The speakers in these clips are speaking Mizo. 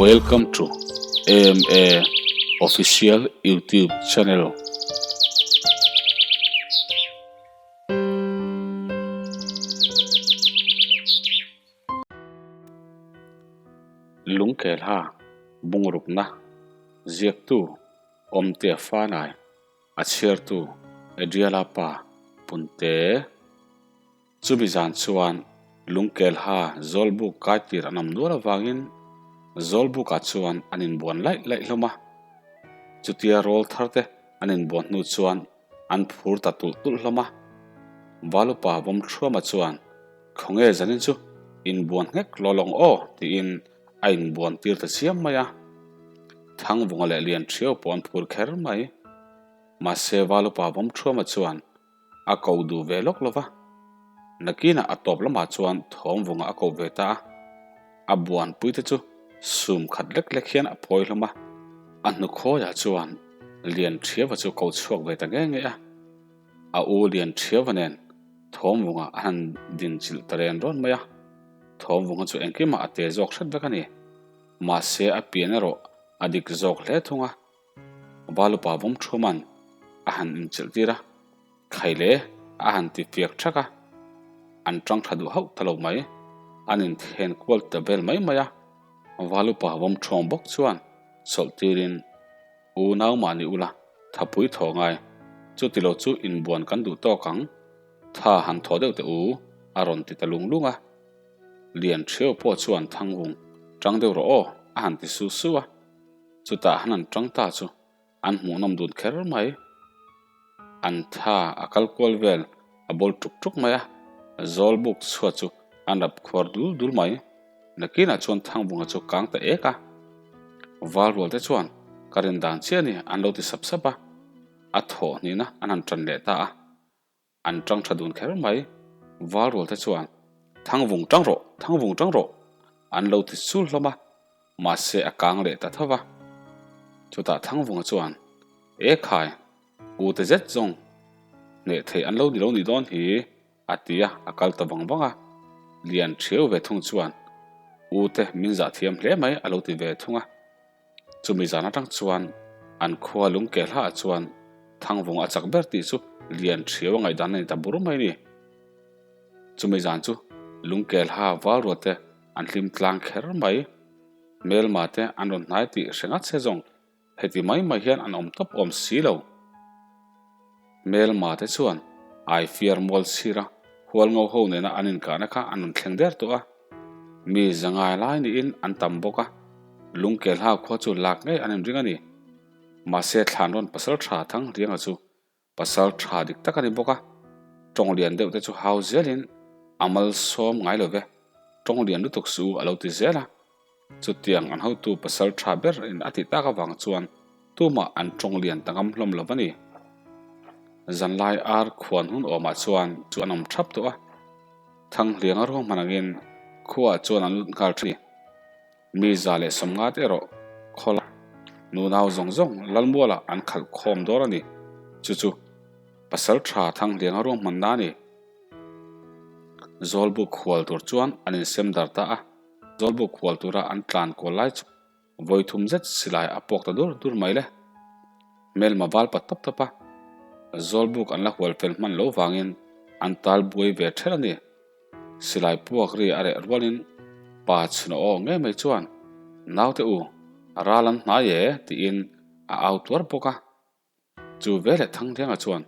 Welcome to AMA Official YouTube channel. Lungkelha bungrukna ziaktu Awmtea Fanai a chhiartu Adriala pa Punte. Chumi zan chuan Lungkelha Zawlbuk kai tir an awm nual avangin Zawlbukah chuan an inbuan laih laih hlawm a. Chutia rawl thar te an inbuan hnu chuan an phur ta tulh tulh hlawm a. Valupa Vawmthruama chuan, Khawnge zanin chu inbuan nghek law lawng aw tiin a inbuan tir ta chiam mai a. Thangvunga leh Lianṭhiau pawh an phur kher mai. Mahse Valupa Vawmthruama chuan A ko duh ve lawk lova, nakinah a tawp lamah chuan thawmvunga a ko ve ta a. A buanpui te chu sum khat lek lek hian a phawi hlawm a, a hnukhawiah chuan Lianṭhiava chu ko chhuak ve ta nge nge a. A u Lianṭhiava nen thawmvunga a han din chilh ta ren rawn mai a, thawmvunga chu engkimah a te zawk hret vek a ni. Mahse a pian erawh a dik zawk hle thung a. Valupa Vawmthuaman a han inchilh tir a, Khaile a han ti fiak thak a, an tang tha duh hauh ta lo mai, an inthen kual ta vel mai mai a. Valupa Vawmthuam bawk chuan chawlh tirin, U nau mahni ula, thapui thaw ngai, chuti lo chu inbuan kan duh tawk ang, tha han thaw deuh teh u, a rawn ti ta lung lung a. Lian Ṭhiau pawh chuan Thangvung, Ṭang deuh rawh aw, a han ti su su a. Chutah han an tang ta chu an hmuhnawm dun kher mai. An tha a kal kual vel a bawl tuk tuk mai a, zawl buk chhuat chu an rap khuar dul dul mai. Nakinah chuan Thangvunga chu kang ta ek a. Val rual te chuan ka rin dan chiah a ni an lo ti sap sap a, a thawh hnihna an han tan leh ta a. An tang tha dun kher mai. Val rual te chuan, Thangvung tang rawh, Thangvung tang rawh! an lo ti chul hlawm a, mahse a kang leh ta tho va. Chutah Thangvunga chuan, E khai, u te zet zawng hneh theih an lo ni lo ni dawn hi, a ti a, a kal ta vang vang a. Lian Thiau ve thung chuan, U te min zah thiam hle mai, a lo ti ve thung a. Chumi zan atang chuan an khua lungke hlaah chuan Thangvung a chak ber tih chu lian thiau a ngaihdan a ni ta bur mai ni. Chumi zan chu lungke hla valruat te an hlim tlang kher mai. Hmelma te an rawn hnai tih hre ngat se zawng heti mai mai hian an awm tawp awm si lo. Hmelma te chuan Aifiar mual chhira hualngo ho nena an inkahna kha an rawn thleng der tawh a. Mi zangai lai niin an tam bawk a, Lungkelha khua chu lak ngei an inring a ni. Mahse thlan rawn pasal tha thang hlianga chu pasal tha dik tak a ni bawk a, tawng lian deuh te chu hau zelin a malsawm ngai lo ve, tawng lian lutuk su a lo ti zel a. Chutiang an hotu pasal tha ber in a tih tak avang chuan tumah an tawng lian ta ngam hlawm lo a ni. Zanlai ar khuan hun awmah chuan chu an awm thap tawh a. Thanghlianga ruahman angin khuaah chuan an lut nghal thin. Mi 150 te erawh khawla nunau zawng zawng Lalmualah an khalh khawm dawr a ni. Chu chu pasal tha Thanghlianga ruahmanna a ni. Zawlbuk khual tur chuan an insem dar ta a, Zawlbuk khual tura an tlan kual lai chu vawi thum zet silai a puak ta dur dur mai le. Hmelma val pa tawp tawp a, Zawlbuk an la hual fel hman lo vangin an tal buai ve ṭhelh a ni. Silai puak ri a reh rualin pa chhun aw ngei mai chuan, Naute u, ral an hnai e, tiin a au tuar bawk a. Chu veleh Thangthlenga chuan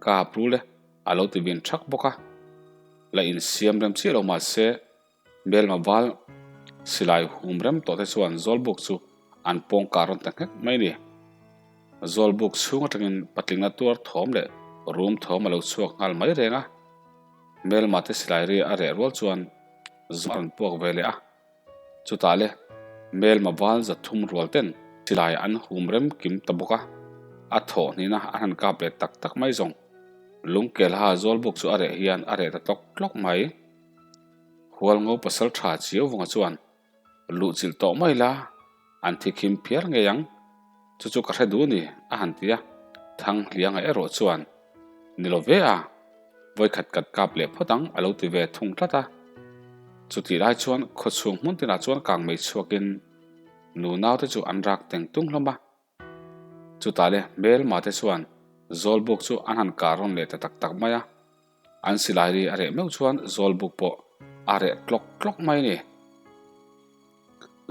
ka hap rul e a lo ti vin thak bawk a. La insiam rem chiah lo mahse Hmelma val silai hum rem tawh te chuan Zawlbuk chu an pawng kar rawn ta nghek mai a ni. Zawlbuk chhung atangin patling la tuar thawm leh rum thawm a lo chhuak nghal mai reng a. Hmelma te silai ri a reh rual chuan zawng a rawn puak ve leh a. Chutah le, Melma val 300 rual ten silai an hum rem kim ta bawk a, a thawh hnihna an han kap leh tak tak mai zawng. Lungkelha zawlbuk chu a reh hian a reh ta tlawk tlawk mai. Hualngo pasal tha chiau vunga chuan luhchilh tawh mai la, an thi khim phiar ngei ang. Chu chu ka hre duh ni, a han ti a. Thanghlianga erawh chuan, Ni lo ve a, vawikhat kat kap leh phawt ang, a lo ti ve thung tlat a. Chutih lai chuan khawchhung hmun tinah chuan kang mei chhuakin Nunau te chu an rak teng tung hlawm a. Chutah le hmelma te chuan Zawlbuk chu an han kah rawn leh ta tak tak mai a. An silai ri a reh meuh chuan Zawlbuk pawh a reh tlawk tlawk mai a ni.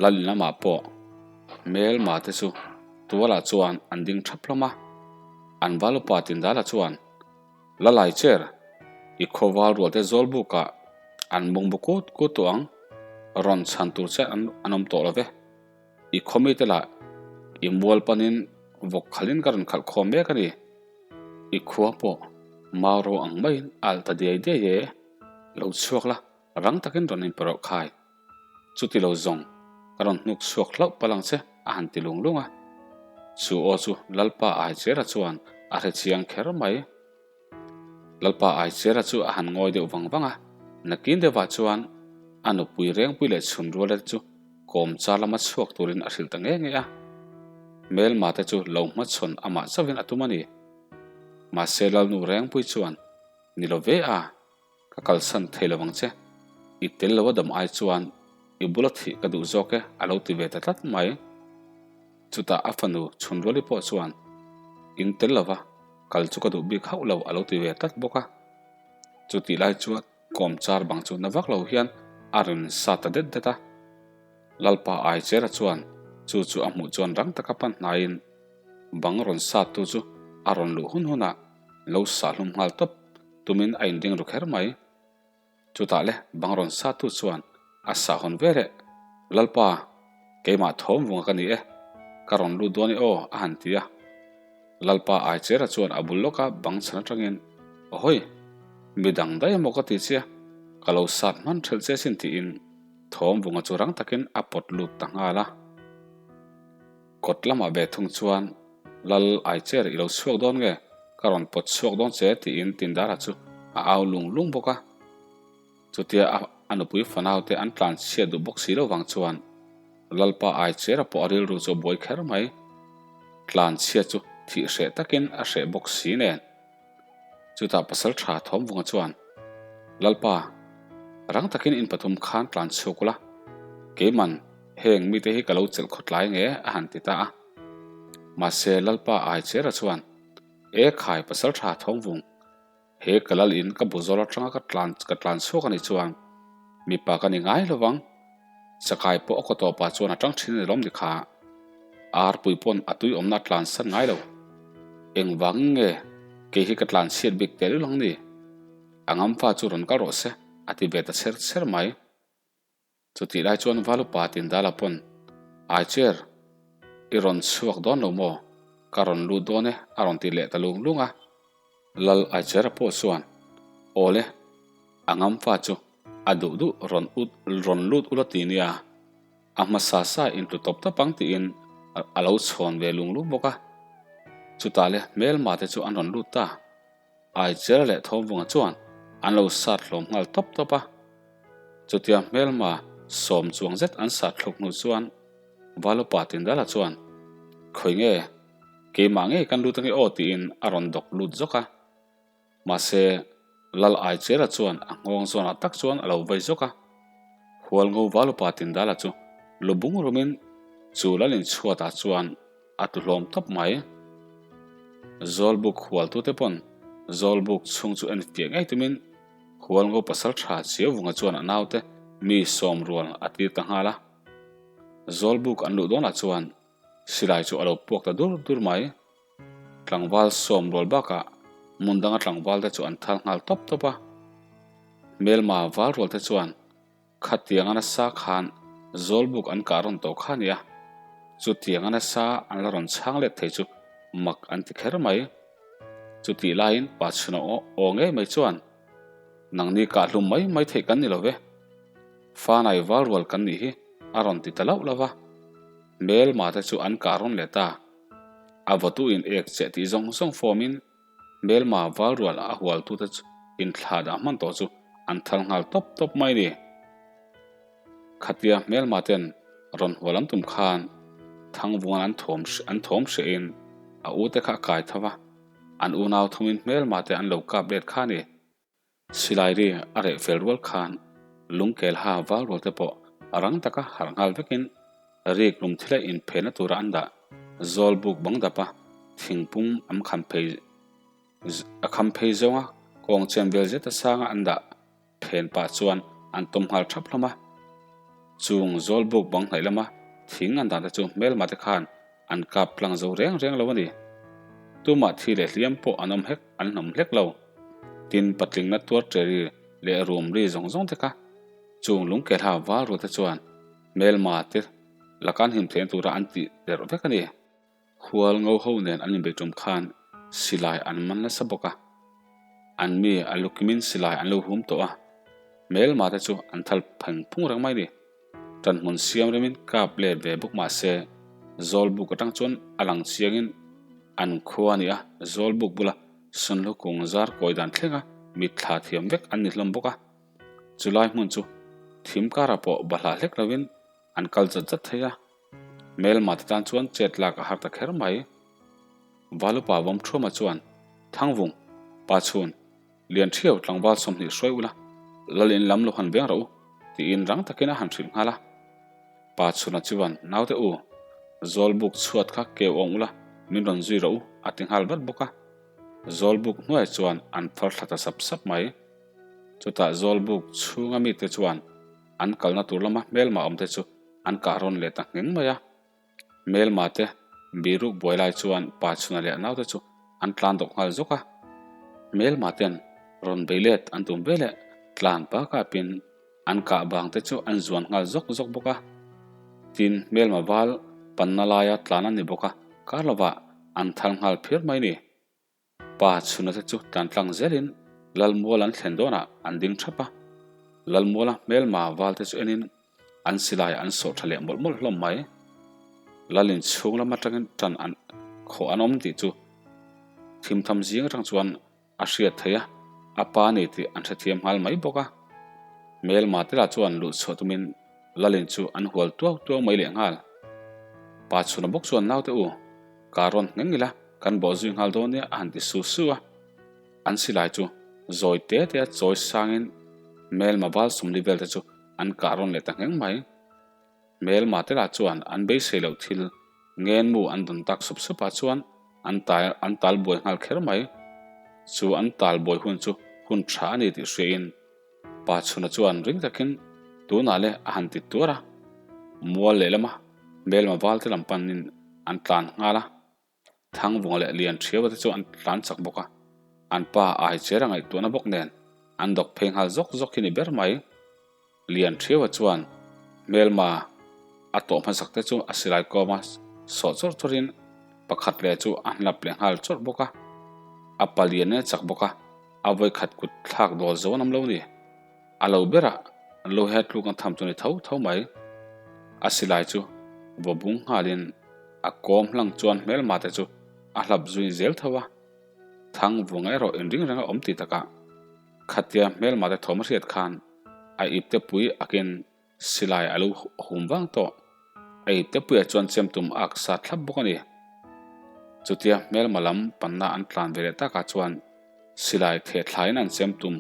Lalin lamah pawh hmelma te chu tualah chuan an ding thap hlawm a. An valupa Tindala chuan Lalai cher, i khawval rualte Zawlbukah an mungbu kut kut tawh ang, rawn chhan tur che an awm tawh lo ve. I khawmite lah i mual panin vawk khalin ka rawn khalh khawm mek a ni. I khua pawh mau ro ang maiin a alh ta diai diai e. Lo chhuak la, rang takin rawn inpe rawh khai. Chuti lo zawng ka rawn hnuk chhuak hlauh palh ang che a han ti lung lung a. Chu aw chu Lalpa Aichera chuan a hre chiang kher mai. Lalpa Aichera chu a han ngawi deuh vang vang a, nakin deuhah chuan a nupui rengpui leh chhun ruala te chu kawm char lama chhuak turin a hrilh ta ngei ngei a. Hmelma te chu lo hmachhawn amah chauhin a tum a ni. Mahse Lalnu rengpui chuan, Ni lo ve a, ka kalsan thei lo ang che. I tel lo a dam ai chuan i bula thih ka duh zawk e a lo ti ve ta tlat mai. Chutah a fanu Chhunruali pawh chuan in tel lova kal chu ka duh bik hauh lo a lo ti ve tlat bawk a. Chutih lai chuan kawmchar bang chu na vak lo hian a rawn sa ta det det a. Lalpa Aichera chuan chu chu a hmuh chuan rang taka pan hnaiin bang rawn sattu chu a rawn luh hun hunah lo sah hlum nghal tawp tumin a inding ru kher mai. Chutah le bang rawn satu chuan a sah hawn ve leh, Lalpa, keimah thawm vunga ka ni e, ka rawn lut dawn i aw, a han ti a. Lalpa Aichera chuan a bul lawka bang chhan atangin, Ahawi, mi dang daih emaw ka ti che a, ka lo sat hman thelh che sin tiin thawm vunga chu rang takin a pawt lut ta nghal a. Kawt lamah ve thung chuan, Lal Aicher i lo chhuak dawn nge? Ka rawn pawt chhuak dawn che tiin Tindara chu a au lung lung bawk a. Chutia a nupui fanaute an tlan chhiat duh bawk si lo vang chuan Lalpa Aichera pawh a rilru chu a buai kher mai. Tlan chhiat chu thih hreh takin a hreh bawk si nen. Chutah pasal tha Thawmvunga chuan, Lalpa, rang takin in pathum khan tlan chhuak ula, keiman heng mite hi ka lo chelh khawtlai nge a han ti ta a. Mahse Lalpa Aichera chuan, E khai pasal tha Thawmvung, he ka lal in ka bu zawl atanga ka tlan ka tlan chhuak a nih chuan mipa ka ni ngai lovang. Chakai pawh a kaw tawpah chuan a tang thin a ni lawm ni kha. Arpui pawn a tui awmna a tlan san ngai lo. Engvang nge kei hi ka tlan chhiat bik teh lul ang ni? A ngamfa chu rawn kal rawh se, a ti ve ta chher chher mai. Chutih lai chuan Valupa Tindala pawn, Aicher, i rawn chhuak dawn lo maw? Ka rawn lut dawn e, a rawn ti leh ta lung lung a. Lal Aichera pawh chuan, Awle, a ngamfa chu a duh duh rawn ut rawn lut ula ti nia, a hmasa sa in tlu tawp tawp ang tiin a lo chhawn ve lung lung bawk a. Chutah le hmelma te chu an rawn lut ta. Aichera leh Thawmvunga chuan an lo sat hlawm nghal tawp tawp a. Chutia hmelma sawm chuang zet an sat thluk hnu chuan Valupa Tindala chuan, Khawi nge? Keimah ngei kan lut ange aw tiin a rawn dawk lut zawk a. Mahse, Lal Aichera chuan a nghawng zawnah tak chuan a lo vei zawk a. Hualngo Valupa Tindala chu lu bung rumin chu Lalin chhuatah chuan a tlu hlawm tawp mai. Zawlbuk hualtute pawn Zawlbuk chhung chu en fiah ngei tumin Hualngo pasal tha Chiauvunga chuan a naute mi sawm rual a tir ta nghal a. Zawlbuk an luh dawnah chuan Silai chu a lo puak ta dur dur mai. Tlangval sawm rual bakah hmun danga tlangval te chu an thal nghal tawp tawp a. Hmelma val rual te chuan khatianga nasa khan Zawlbuk an kah rawn tawh kha a nia. Chutianga nasa an la rawn chhang let thei chu mak an ti kher mai. Chutih laiin pa chhuna aw ngei mai chuan nangni kah hlum mai mai theih kan ni lo ve. Fanai val rual kan nih hi a rawn ti ta lauh lauh a. Hmelma te chu an kah rawn leh ta. A vawtu in ek cheh tih zawng zawng form in hmelma val rual a hual tu te chu in thla dah hman tawh chu an thal nghal tawp tawp mai ni. Khatia hmelma ten rawn hual an tum khan Thangvungan an thawm an thawm hreh in a u te kha a kai tho va, an unau thum in hmelma te an lo kap let kha ni. Silai ri a reh fel rual khan lungkel ha val rual te pawh a rang taka harh nghal vekin. Rik lung thila inphenna tura an dah zawl buk bang dap a, thingpum am kham phei a kham phei zawnga kawng chen vel zeta sanga an dah phen pah chuan an tawm nghal thap hlawm a. Chung zawl buk bang hnaih lama thing an dah te chu hmelma te khan an kap tlang zo reng reng lo a ni. Tumah thi leh hliam pawh an awm hlek an hlawm hlek lo. Tin, patlingna tuar ṭe ri leh rum ri zawng zawng te kha chung lungkelha val rual te chuan hmelma te laka an him theihna tura an tih derh vek a ni. Khual ngo ho nen an inbei tum khan silai an man nasa bawk a, an mi a lukimin silai an lo hum tawh a, hmelma te chu an thal pheng phung reng mai a ni. Ṭanhmun siam remin kap let ve bawk mah se, Zawlbuk atang chuan a lang chiangin an khua a ni a, Zawlbuk bula Sunhlu kung zar kawi dan thlenga mitthla thiam vek an ni hlawm bawk a. Chulai hmun chu thim karah pawh bahlah hlek lovin an kal zat zat thei a. Hmelma te tan chuan chet lak a har ta kher mai. Valupa Vawmthuama chuan, Thangvung, Pachhun, Lianṭhiau tlangval 20 hruai ula, lal in lam lo han veng rawh u, tiin rang takin a han hrilh nghal a. Pachhuna chuan, Naute u, Zawlbuk chhuat kha keu awng ula, min rawn zui rawh u, a ti nghal vat bawk a. Zawlbuk hnuai chuan an phar thla ta sap sap mai. Chutah Zawlbuk chhunga mite chuan an kalna tur lama hmelma awmte chu an kah rawn leh ta ngheng mai a. Hmelma te biruk buai lai chuan pa chhuna leh naute chu an tlan dawk nghal zawk a. Hmelma ten rawn bei let an tum ve leh tlan pa kapin an kah bang te chu an zuan nghal zawk zawk bawk a. Tin, hmelma val panna laia tlan a ni bawk a, kar lovah an thal nghal phiar mai ni. Pa chhuna te chu tlan tlang zelin Lalmual an thlen dawnah an ding thap a. Lalmuala hmelma val te chu enin an silai an sawh tha leh mawlh mawlh hlawm mai. Lal in chhung lam atangin tan an khawh an awm tih chu thim tham zing atang chuan a hriat theih a, a pa ni tih an hrethiam nghal mai bawk a. Hmelma te lah chuan luh chhuah tumin Lalin chu an hual tuau tuau mai leh nghal. Pa chhuna bawk chuan naute u, ka rawn ngheng ila kan bawh zui nghal dawn nia a han ti su su a. An silai chu zawi te te a chawi sangin hmelma val sumli vel te chu an kah rawn leh ta ngheng mai. Hmelma te lah chuan an beisei loh thil ngenmu an dawn tak sup sup ah chuan an tai an tal buai nghal kher mai. Chu an tal buai hun chu hun tha a ni tih hriain Pa chhuna chuan ring takin tunah le a han ti tuar a, mual lehlama hmelma valte lam panin an tlan nghal a, Thangvunga leh Lianṭhiaua te chu an tlan chak bawk a, an pa ai cher a ngaihtuahna bawk nen an dawk phei nghal zawk zawk hi ni ber mai. Lianṭhiaua chuan hmelma a tawh hmasak te chu a silai kawma sawh chawrh chawrhin pakhat leh chu a hnlap leh nghal chawrh bawk a, a palian in a chak bawk a, A vawikhat kut thlak dawl zo an awm lo ni. A lo berah an lo her tluk ang tham chu ni tho tho mai. A silai chu vaw bung nghalin a kawm hlang chuan hmelma te chu a hlap zui zel tho a. Thang vung erawh inring reng a awm ti takah khatia hmelma te thawm a hriat khan a ipte pui akin Silai a lo hum vang tawh. A ipte puiah chuan chem tum a ak sa thlap bawk a ni. Chutia hmelma lam panna an tlan ve leh takah chuan silai theh thlaiin an chem tum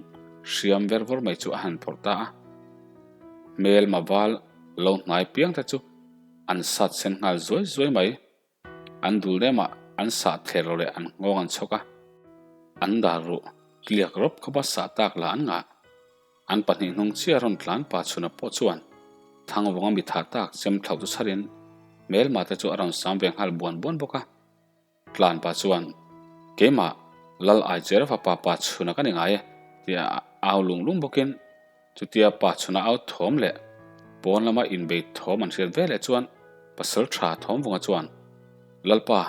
hriam ver vawr mai chu a han phawrh ta a. Hmelma val lo hnai piang te chu an sat sen nghal zuai zuai mai. An dul nemah an sah thler lo leh an nghawng an chhawk a, an dar ruh tliak rawp khawpa sah tak lah an ngah. An pahnih hnung chiah rawn tlan pa chhuna pawh chuan Thangvawnga mi tha tak chem thlauh chu chharin hmelma te chu a rawn sam ve nghal buan buan bawk a. Tlan pa chuan, Keimah, Lal Aichera fapa pa chhuna ka ni ngai e, tia au lung lung bawkin chutia pa chhuna au thawm leh pawn lama inbei thawm an hriat veleh chuan pasal tha Thawmvunga chuan, Lalpa,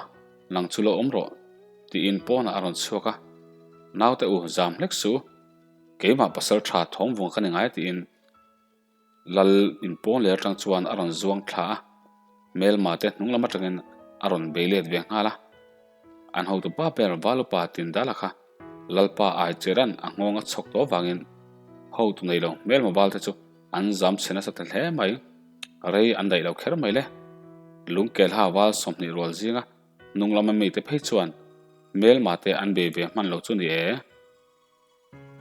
nang chu lo awm rawh, tiin pawnah a rawn chhuak a, Naute u, zam hlek suh u. Keimah pasal tha thawmvunga ka ni ngai tiin Lal inpawn leh atang chuan a rawn zuang thla a, hmelma te hnung lam atangin a rawn bei let ve nghal a. An hotu pa ber Valupa Tindala kha Lalpa Aicheran a nghawng a chhawk tawh avangin hotu nei lo hmelma val te chu an zam chhe nasa ta hle mai. Rei an daih lo kher mai le. Lungkelha val 20 rual zinga hnung lama mite phei chuan hmelma te an bei ve hman lo chu ni e.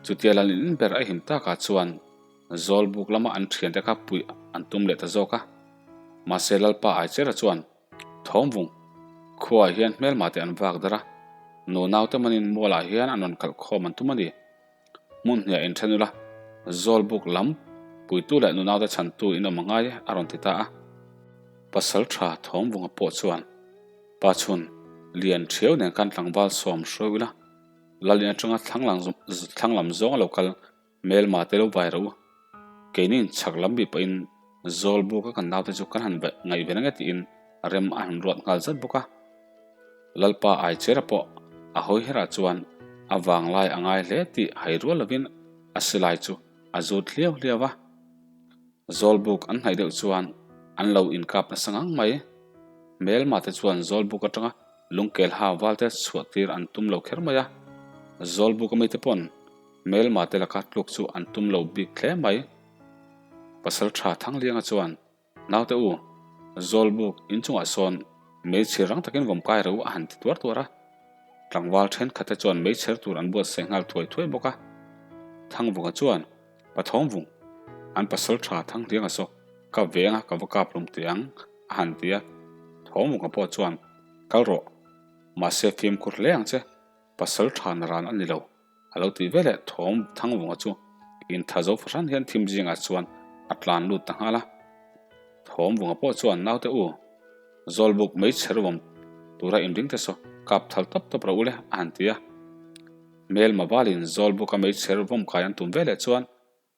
Chutia lal in ber a him takah chuan Zawlbuk lama an thiante kha puih an tum leh ta zawk a. Mahse Lalpa Aichera chuan Thawmvung khuaah hian hmelma te an vak darh a, nunaute manin mualah hian an rawn kalh khawm an tum a ni. Hmun hniah inthen ula, Zawlbuk lam puitu leh nunaute chhantu in awm a ngai e, a rawn ti ta a. Pasaltha Thawmvunga pawh chuan Pachhun lian thiau nen khan tlangval sawm hruai ula, Lalin atanga thlang lam zawng a lo kal Hmelma te lo vai rawh u. Keini chhak lam bih pawhin Zawlbuk a kan naute chu kan han ngaihven ange tiin rem a han ruat nghal zat bawk a. Lalpa Aichera pawh a hawi herah chuan a vanglai a ngai hle tih hai rual lovin a silai chu a zut hliau hliau a. Zawlbuk an hnaih deuh chuan an lo inkap nasa ngang mai. Hmelma te chuan Zawlbuk atanga lungkel ha valte chhuah tir an tum lo kher mai a. Zawlbuk ami te pawn Hmelma te laka tluk chu an tum lo bik hle mai. Pasal tha Thanglianga chuan, Naute u, Zawlbuk inchungah sawn meichher rang takin vawm kai ro a han ti tuar tuar a. Tlangval thenkhat te chuan meichher tur an buatsaih nghal thuai thuai bawk a. Thangvunga chuan, Pathawngvung, an pasal tha Thanglianga saw ka venga ka va kap hlum teh ang, a han ti a. Thawngvunga pawh chuan, Kal rawh, mahse fimkhur hle ang che, pasal tha na ran a ni lo. A lo tih veleh thawm Thangvunga chu intha zo fahran hian thim zingah chuan a tlan lut ta nghal a. Thawmvunga pawh chuan naute u, Zawlbuk meichher vawm tura inring te saw kap thal tawp tawp rawh u le a han ti a. Hmelma valin Zawlbuka meichher vawm kai an tum veleh chuan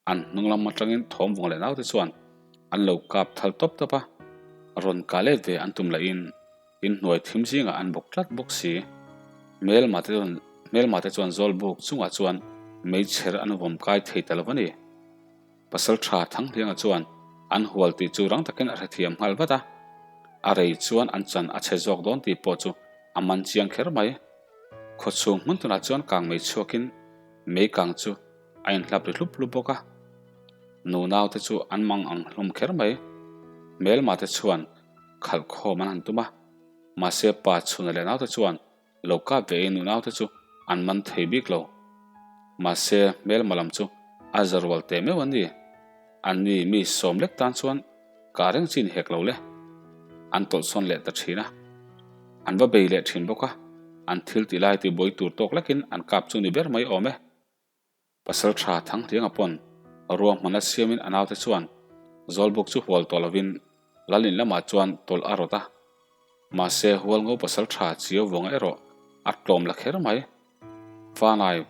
An hnung lam atangin thawmvung leh naute chuan an lo kap thal tawp tawp a, rawn kah let ve an tum lahin inhnuai thim zingah an bawk tlat bawk si. Hmelma te chuan Zawlbuk chungah chuan meichher an vawm kai thei ta lo a ni. Pasaltha Thanghlianga chuan an hual tih chu rang takin a hrethiam nghal vat a, a rei chuan an chan a chhe zawk dawn tih pawh chu a man chiang kher mai. Khawchhung hmun tunah chuan kang mei chhuakin meikang chu a inhlap ri hlup hlup bawk a. Nu naute chu an mang ang hlawm kher mai. Hmelma te chuan khalh khawm an han tum a, mahse pa chhuna leh naute chuan lo kap ve in nu naute chu an man thei bik lo. Mahse hmelma lam chu a za rual teh meuh an ni. Anni mi sawm lek tan chuan kah reng chin hek lo le. An tawlhsawn leh ta thin a. An va bei leh thin bawk a, an thil tih lai tibuai tur tawk lekin an kap chu ni ber mai awm e. Pasal tha Thanghlianga pawn ruahman a siamin a naute chuan Zawlbuk chu hual tawh lovin Lalin lamah chuan tawlh a rawt a. Mahse Hualngo pasal tha Chiau Vawnga erawh a tlawm la kher mai. Fanai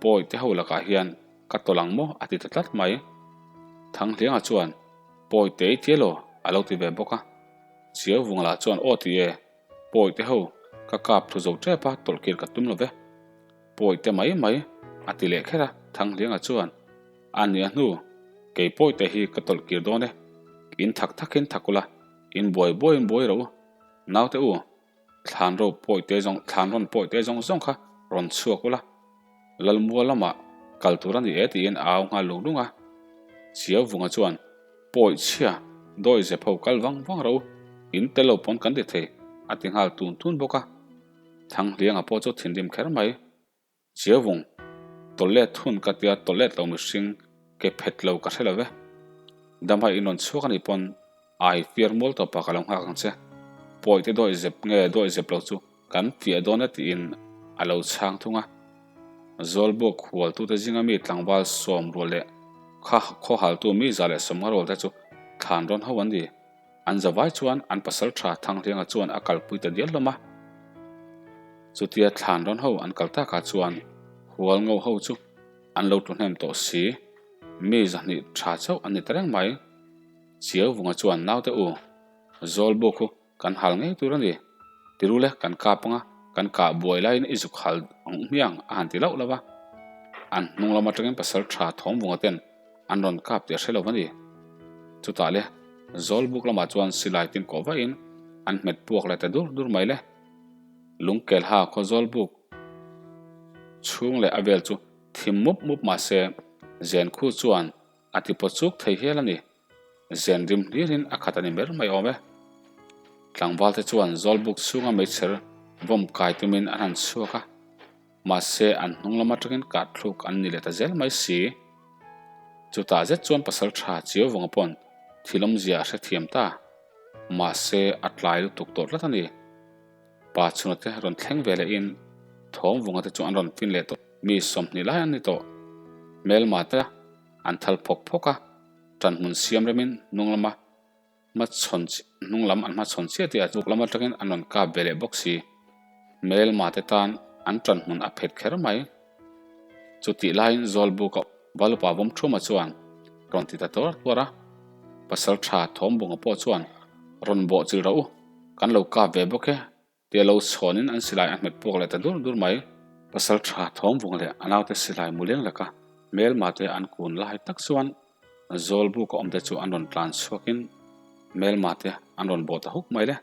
pawi te ho lakah hian ka tawlh ang maw a ti ta tlat mai. Thanghlianga chuan Pawi te i tia law a lo ti ve bawk a. Chiau Vawnga lah chuan aw ti e, pawi te ho ka kap thlu zo tep a tawlh kir ka tum lo ve. Pawi te mai mai, a ti leh kher a, Thanghlianga chuan, A nia hnu, kei pawi te hi ka tawlh kir dawn e, in thak thakin thak ula, in buai buaiin buai rawh u, naute u, thlan ro pawi te zawng, thlan rawn pawi te zawng zawng kha rawn chhuak ula, Lalmua lamah kal tur a ni e tiin a au nghal lung lung a. Chiauvunga chuan, Pawi chhia, dawi zep ho kal vang vang rawh u, in tel lo pawn kan ti thei, a ti nghal tun tun bawk a. Thanghlianga pawh chu thinrim kher mai. Chiavung, tawllet hun ka tia tawllet lo mihring ke phet lo ka hre lo ve. Dam hai inrawn chhuak a nih pawn ai fiar mual tawpa ka lo nghak ang che. Pawi te dawi zep nge dawi zep lo chu kan fiah dawn e tiin a lo chhang thung a. Zawlbuak hualtute zinga mi tlangval sawm rual leh kha khawhaltu mi za leh sawmnga rual te chu thlan rawn ho an ni. An zavai chuan an pasal tha Thanghlianga chuan a kalpui ta dial hlawm a. Chutia thlan rawn ho an kal takah chuan hual ngo ho chu an lo tlu hnem tawh si, mi zahnih tha chauh an ni ta reng mai. Chiauvunga chuan naute u, Zawlbuk hu kan hal ngei tur a ni, tirule kan kap anga kan kah buai laiin i zuk hal ang hmiang a han ti lauh lauh a. An hnung lam atangin pasal tha Thawmvunga ten an rawn kap tih a hre lo a ni. Chutah le, Zawlbuk lamah chuan silai tin kawh vahin an hmet puak leh ta dur dur mai le. Lungkelha khaw Zawlbuk chhung leh a vel chu thim mup mup mah se zen khu chuan a ti pawt chuk thei hial a ni. Zen rim hlirin a khat a ni ber mai awm e. Tlangval te chuan Zawlbuk chhunga meichher vawm kai tumin an han chhuak a. Mahse, an hnung lam atangin kah thluk an ni leh ta zel mai si. Chutah zet chuan pasal tha Chiauvunga pawn thil awmzia a hrethiam ta. Mahse, a tlai lutuk tawh tlat a ni. Pa chhuna te rawn thleng ve lehin Thawmvunga te chu an rawn fin leh tawh. Mi 20 lai an ni tawh. Hmelma te an thal phawk phawk a, ṭanhmun siam remin hnung lama hmachhawn hnung lam an hmachhawn chiah tih a tuk lam atangin an rawn kap ve leh bawk si. Hmelma te tan an ṭanhmun a phet kher mai. Chutih laiin Zawlbuka Valupa Vawmthuma chuan rawn ti ta tuar tuar a, Pasal tha Thawmbunga pawh chuan rawn bawh chil rawh u, kan lo kap ve bawk e tia lo chhawnin an silai a hmet puak leh ta dur dur mai. Pasal tha Thawmvunga leh a naute silai mu leng laka hmelma te an kun lai tak chuan Zawlbuka awmte chu an rawn tlan chhuakin hmelma te an rawn bawh ta huk mai le.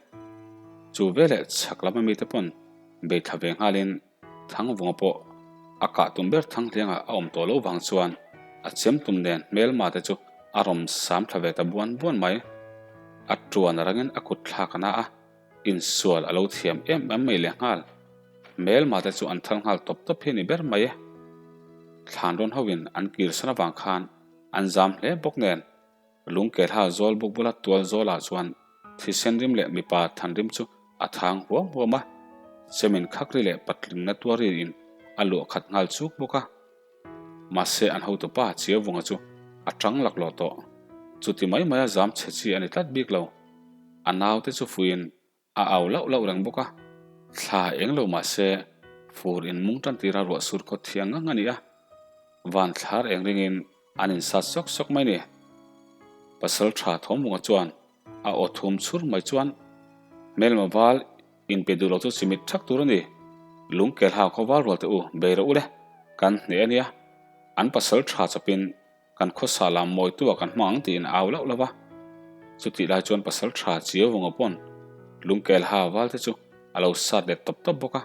Chu veleh chhak lam ami te pawn bei thla ve nghalin Thangvunga pawh a kah tum ber Thanghlianga a awm tawh loh vang chuan a chem tum nen hmelma te chu a rawm sam thla ve ta buan buan mai. A tuan a rangin a kut thlak a na a, insual a lo thiam em em mai leh nghal. Hmelma te chu an thal nghal tawp tawp hi a ni ber mai e. Thlan rawn hoin an kir san avang khan an zam hle bawk nen Lungkelha zawl buk bula tual zawlah chuan thisen rim leh mipa than rim chu a thang huam huam a, chemin khakri leh patlingna tuariin a luah khat nghal chuk bawk a. Mahse an hotupa Chiavunga chu a tang laklawh tawh. Chuti mai maia zam chhe chi a ni tlat bik lo. A naute chu fuiin A au lauh lauh reng bawk a, thla eng lo mah se fur in mung tan tira ruah sur khaw thiang ngang a ni a, van thlar eng ringin an insat sawk sawk mai ni. Pasal tha Thawmvunga chuan a aw thum chhur mai chuan hmelma val inpe duh lo chu chimit thak tur a ni, lungkelha khaw val rual teh u, bei rawh u le, kan hneh a nia, an pasal tha chawpin Kan khawsa lam mawitu ah kan hmang ang tiin a au lauh lauh a. Chutih lai chuan pasal tha Chiauvunga pawn lungkelha val te chu a lo sat let tawp tawp bawk a.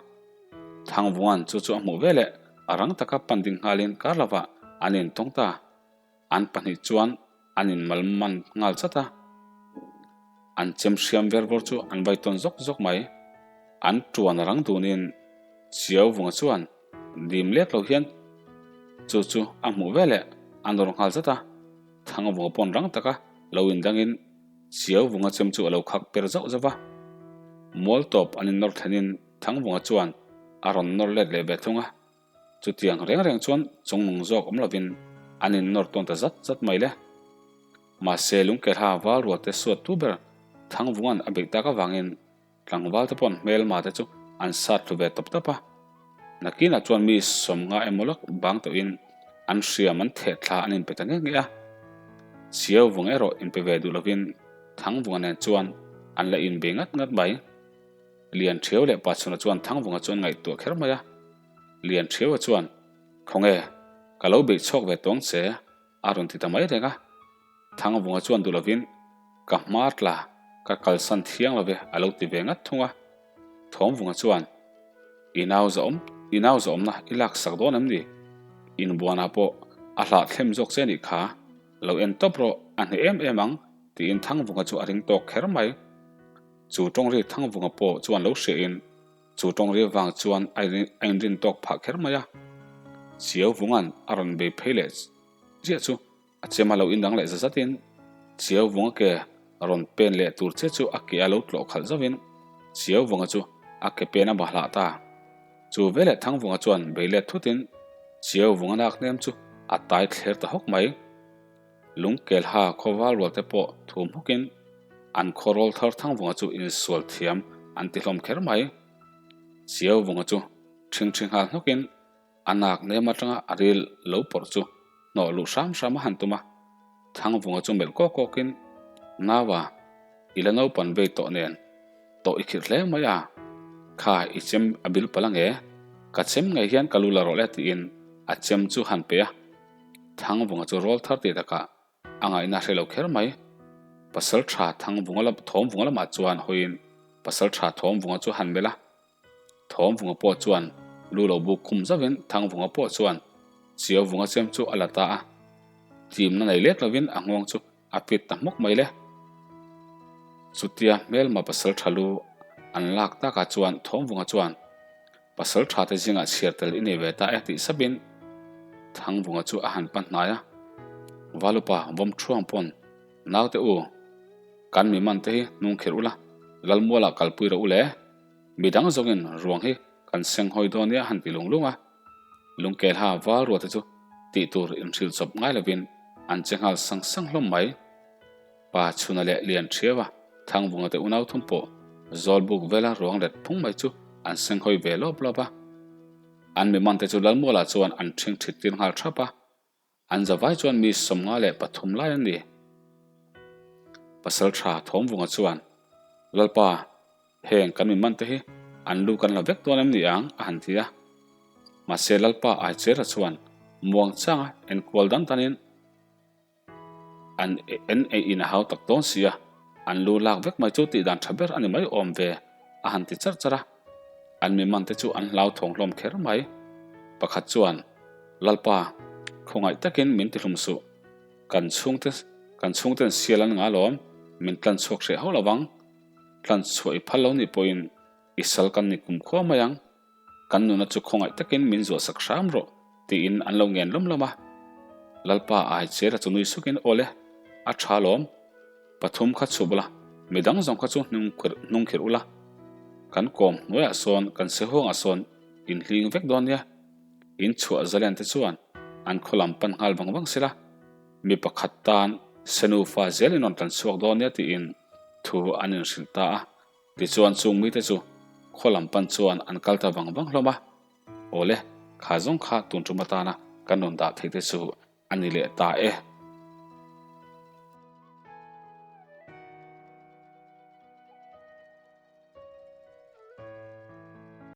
Thangvunga'n chu chu a hmuh veleh a rang taka pan ding nghalin kar lovah an intawng ta. An pahnih chuan an inmal man nghal chat a. An chem hriam ver vawr chu an vai tawn zawk zawk mai. An tuan a rang dunin Chiauvunga chuan Dim lek lo hian chu chu a hmuh veleh a nawr nghal zat a, Thangvunga pawn rang taka lo indangin Chiauvunga chem chu a lo khak per zauh zauh va. Mual tawp an innawr thlenin Thangvunga chuan a rawn nawr let leh ve thung a, chutiang reng reng chuan chungnung zawk awm lovin an innawr tawn ta zat zat mai le. Mahse Lungkelha val rualte suat tu ber Thangvunga'n a beih tak avangin Tlangval te paw'n hmelma te chu an sat thlu ve tawp tawp a. Nakinah chuan mi 50 emaw lawk bang tawhin an hriam an theh thla an inpe ta nge nge a. Chiauvung erawh inpe ve duh lovin Thangvunga nen chuan an la inbei ngat ngat mai. Lianṭhiau leh Pachhuna chuan Thangvunga chu an ngaihtuah kher mai a. Lianṭhiaua chuan, Khawnge, ka lo beih chhuak ve tawng che, a rawn ti ta mai reng a. Thangvunga chuan duh lovin, Ka hma tla, ka kalsan thiang lo ve, a lo ti ve ngat thung a. Thawmvunga chuan, I nau zawm, i nau zawmna i laksak dawn em ni? Inbuanah pawh a hlah thlem zawk che nih kha, lo en tawp rawh, a hneh em em ang, tiin Thangvunga chu a ring tawk kher mai. Chu tawngri Thangvunga pawh chuan lo hriahin, Chu tawng riau vang chuan a inrin tawk phah kher mai a, Chiauvunga'n a rawn bei phei leh chiah chu a chem a lo indang leh za zatin Chiauvunga ke rawn pen leh tur che chu a ke a lo tlawh khalh zauhin Chiauvunga chu a ke pen a bahlah ta. Chu veleh Thangvunga chuan bei let thutin Chiauvunga nak hnem chu a tai thler ta hawk mai. Lungkelha khawval rual te pawh thum hawkin an khawrawl thar Thangvunga chu insual thiam an ti hlawm kher mai. Chiauvunga chu ṭhingṭhi nghal hnawkin a nak nem atanga a ril lo pawrh chu hnawh luh hram hram a han tum a. Thangvunga chu melh kawk kawkin, Naua, i la naupan vei tawh nen tawh i khirh hle mai a, kha i chem a bil palh ange, ka chem ngei hian ka lu la rawh le tiin a chem chu han pe a. Thangvunga chu rawl thar tih takah a ngaihna hre lo kher mai. Pasal tha Thangvunga lam Thawmvunga lamah chuan hawiin Pasal tha Thawmvunga chu han melh a. Thawmvunga pawh chuan lu lo buk khum zauhin Thangvunga pawh chuan Chiauvunga chem chu a la ta a. Timna nei lek lovin a nghawng chu a fit ta hmawk mai le. Chutia hmelma pasal tha lu an lak takah chuan Thawmvunga chuan Pasal tha te zingah chhiar tel i nei ve ta e tih sapin Thangvunga chu a han pan hnai a. Valupa vawm thuang pawn naute u. Kan mi man te hi hnung khirh ula, Lalmualah kalpui rawh u le. Midang zawngin ruang hi kan seng hawi dawn nia han ti lung lung a. Lungkelha val ruate chu tih tur inhrilh chawp ngai lovin an che nghal sang sang hlawm mai. Pa Chhuna leh Lian Thiaua Thangvunga te unau thum pawh Zawlbuk vela ruang let phung mai chu an seng hawi ve lawp lawp a. An mi man te chu Lalmualah chuan an ṭhing ṭhit tir nghal ṭhap a. An zavai chuan mi 53 lai an ni. Pasal ṭha Thawmvunga chuan, Lalpa, heng kan mi man te hi an lu kan la vek dawn em ni ang? a han ti a. Mahse Lalpa Aichera chuan muangchanga enkual dan danin, An en ei in a hau tak dawn si a, an lu lak vek mai chu tih dan tha ber a ni mai awm ve, a han ti charh charh a. An mi man te chu an hlau thawng hlawm kher mai. Pakhat chuan, Lalpa, khawngaih takin min ti hlum suh. Kan chhungte, kan chhungten sial an ngah alawm, min tlan chhuak hreh hauh lo vang. Tlan chhuah i phal lo nih pawhin i sal kan ni kum khua mai ang. Kan nuna chu khawngaih takin min zuahsak hram rawh, tiin an lo ngen lawm lawm a. Lalpa ai chera chu nui sukin, Aw le, a tha lawm. Pathum kha chhup ula, midang zawng kha chu hnung khirh ula. Kan kawm hnuaiah sawn, kan sehuangah sawn in hling vek dawn nia. In chhuah zalen te chuan an khaw lam pan nghal vang vang sela, mi pakhat tan senufa zel in rawn tlan chhuak dawn nia tiin thu an inhrilh ta a. Tichuan chung mite chu khaw lam pan chuan an kal ta vang vang hlawm a, Awle, kha zawng kha tun tum atana kan rawn dah theih te chu a ni leh ta e.